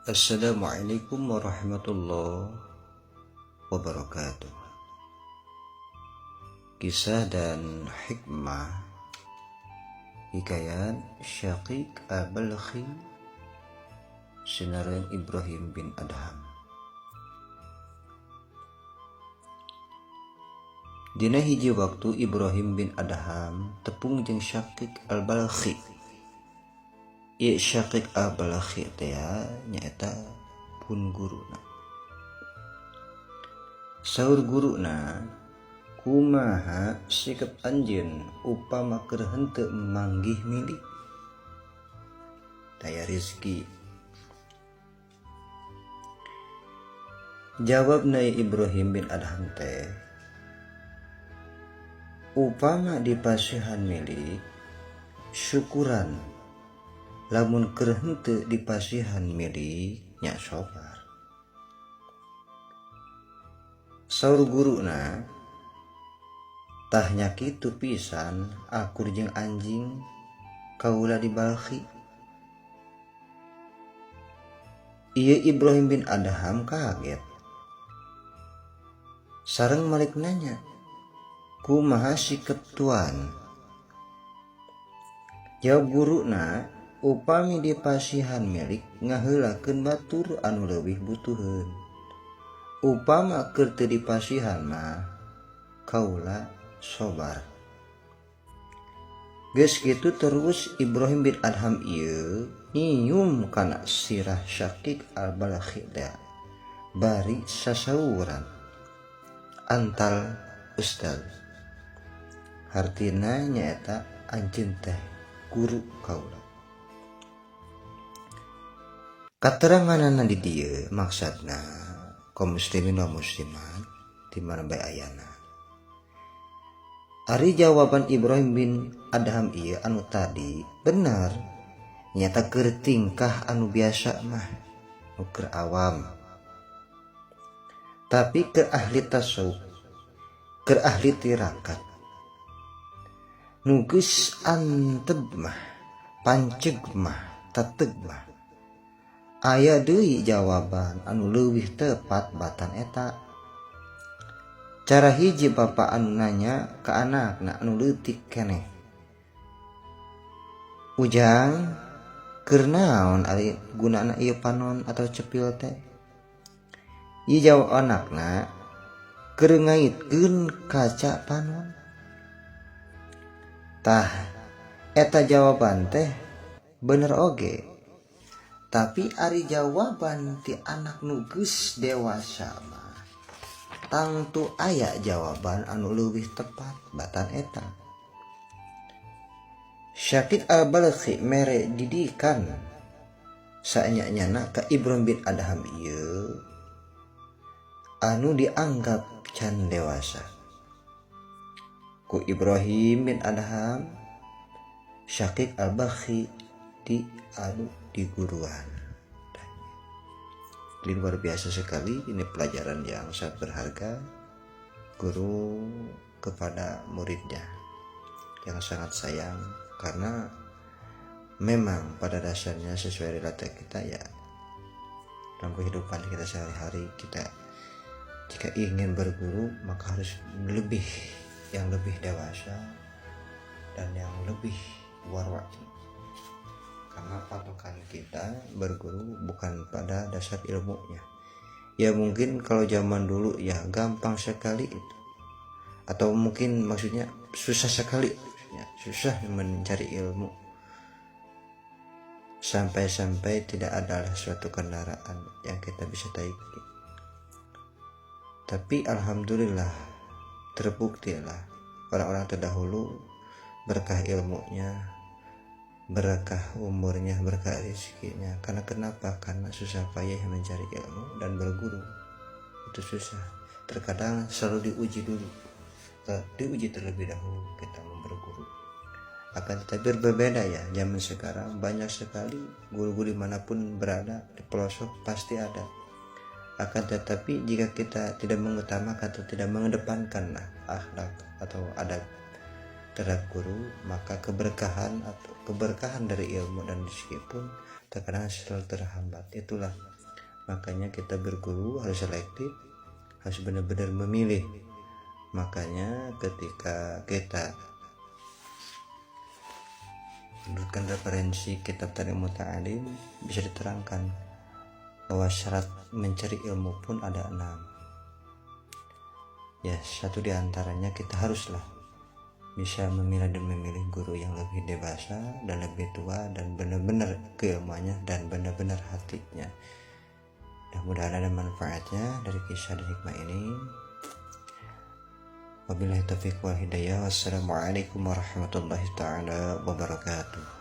Assalamualaikum warahmatullahi wabarakatuh. Kisah dan hikmah Hikayat Syaqiq Al-Balkhi, sinareng Ibrahim bin Adham. Dina hiji waktu Ibrahim bin Adham tepung jeung Syaqiq Al-Balkhi. Ieu Syaqiq Al-Balkhi teh nyaeta pun guruna. Saur guruna, "Kumaha sikap anjeun upama keur henteu manggih milik, daya rezeki?" Jawabna Ibrahim bin Adham teh, "Upama dipasihan milik, syukuran. Lamun keur henteu dipasihan milik, nya sobar." Saur guruna, "Tah, nya kitu pisan akur jeung anjing kaula di Balkhi." Ieu Ibrahim bin Adham kaget sareng malik nanya, "Kumaha sikap tuan?" Jawab guruna, "Upami dipasihan milik, ngaheulakeun batur anu leuwih butuheun. Upama keur teu dipasihan mah, kaula sobar." Geus kitu terus Ibrahim bin Adham ieu nyium kana sirah Syaqiq Al-Balkhi bari sasauran, "Antal ustaz," hartina nyaeta anjeun teh guru kaula. Kateranganana di dieu maksudna, kaum muslimin wa muslimat di mana bae ayana, ari jawaban Ibrahim bin Adham ieu anu tadi bener, nyata keur tingkah anu biasa mah, nu keur awam. Tapi ke ahli tasawuf, keur ahli tirakat nu geus anteb mah, panceg mah, teteg mah, aya deui jawaban anu leuwih tepat batan eta. Cara hiji bapak anu nanya ke anakna anu leutik keneh, "Ujang, keur naon ari gunana ieu panon atau cepil teh?" Ieu jawab anakna, "Keur ngaitkeun kaca panon." Tah, eta jawaban teh bener oge, tapi ari jawaban ti anak nu geus dewasa mah tangtu aya jawaban anu leuwih tepat batan eta. Syaqiq Al-Balkhi mere didikan saenya-nyana ka Ibrahim bin Adham ieu anu dianggap can dewasa. Ku Ibrahim bin Adham, Syaqiq Al-Balkhi di anu di guruan. Ini luar biasa sekali, ini pelajaran yang sangat berharga, guru kepada muridnya yang sangat sayang, karena memang pada dasarnya sesuai relata kita ya, dalam kehidupan kita sehari-hari, kita jika ingin berguru maka harus lebih yang lebih dewasa dan yang lebih warwa, karena patokan kita berguru bukan pada dasar ilmunya. Ya, mungkin kalau zaman dulu ya gampang sekali itu, atau mungkin maksudnya susah sekali ya, susah mencari ilmu sampai-sampai tidak ada suatu kendaraan yang kita bisa taiki. Tapi alhamdulillah, terbukti lah orang-orang terdahulu berkah ilmunya, berkah umurnya, berkah rezekinya. Karena kenapa? Karena susah payah mencari ilmu dan berguru itu susah. Terkadang selalu diuji dulu, diuji terlebih dahulu kita mau berguru. Akan tetapi berbeda ya zaman sekarang, banyak sekali guru-guru dimanapun berada, di pelosok pasti ada. Akan tetapi jika kita tidak mengutamakan atau tidak mengedepankan lah akhlak atau adab terhadap guru, maka keberkahan atau keberkahan dari ilmu dan rezeki pun terkadang selalu terhambat. Itulah makanya kita berguru harus selektif, harus benar-benar memilih. Makanya ketika kita menurutkan referensi kitab Tariq Muta'alim, bisa diterangkan bahwa syarat mencari ilmu pun ada 6. Ya, satu diantaranya kita haruslah bisa memilah dan memilih guru yang lebih dewasa dan lebih tua dan benar-benar keilmuannya dan benar-benar hatinya. Mudah-mudahan ada manfaatnya dari kisah dan hikmah ini. Wabillahi taufiq wal hidayah. Wassalamualaikum warahmatullahi taala wabarakatuh.